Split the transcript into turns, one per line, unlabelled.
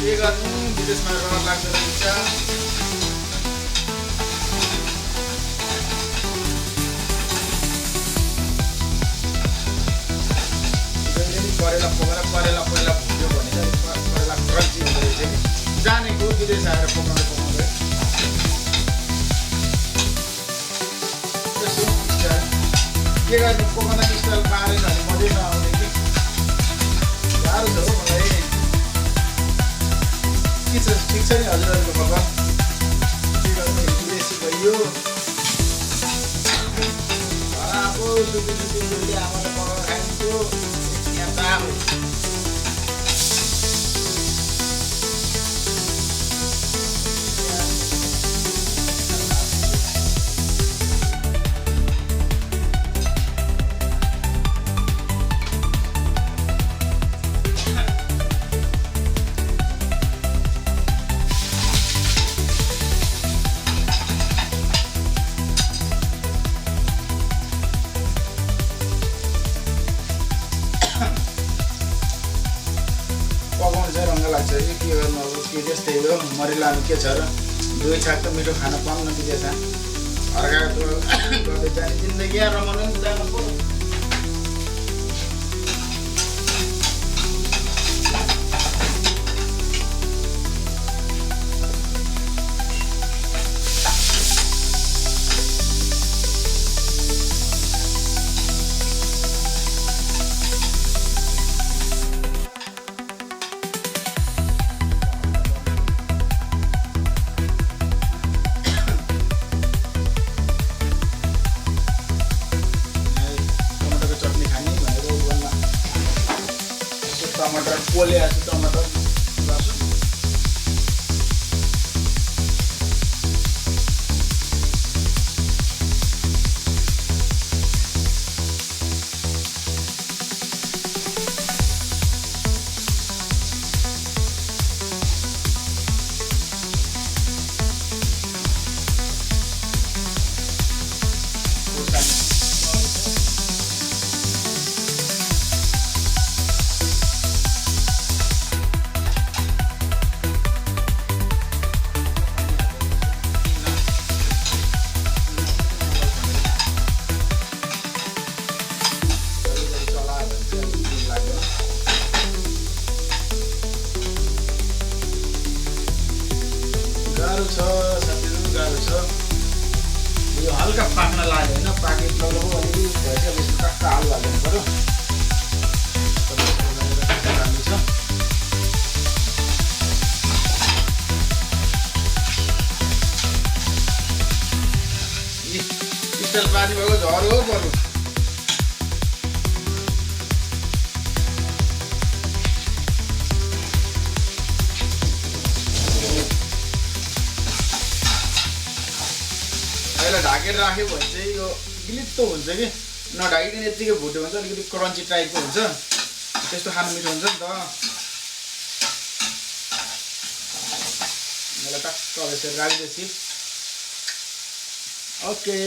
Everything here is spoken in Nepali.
के गर्नु विदेशमा रहर लाग्दो रहेछ करेला पकाएर करेला पहिला भुट्यो भने चाहिँ करेला क्रन्ची हुँदो रहेछ कि जानेको विदेश आएर पकाउँदै यसो के गर्नु पकाउँदा स्टाइल पारेन भने मजै नआउने कि गाह्रो छ हो मलाई के छ ठिक छ नि हजुरहरूको भगवान के गर्नु विदेशी भइयो घर आएको सुकी आमाले पकाएर खाइन्थ्यो यहाँ दाम पकाउनु चाहिँ रङ्ग लाग्छ कि के गर्नु अब के त्यस्तै हो मरिलानु के छ र दुई छाक त मिठो खान पाऊँ न विदेश अर्काको गर्दै जाने जिन्दगी यहाँ रमाउनु नि जानु पर्यो टमाटर पोले आएको टमाटर लसुन गाह्रो छ साथीहरू गाह्रो छ यो हल्का पाक्न लाग्यो होइन पाकेको लगभग अलिअलि भइसकेपछि टक्क आलु हाल्नु पऱ्यो राम्रो छ स्टाइल पानी भएको झर हो पर्नु यसलाई ढाकेर राख्यो भने चाहिँ यो गिलित्तो हुन्छ कि नढाकिकन यत्तिकै भुट्यो भने चाहिँ अलिकति क्रन्ची टाइपको हुन्छ त्यस्तो खानु मिठो हुन्छ नि त यसलाई टक्क यसरी राखिदिएपछि ओके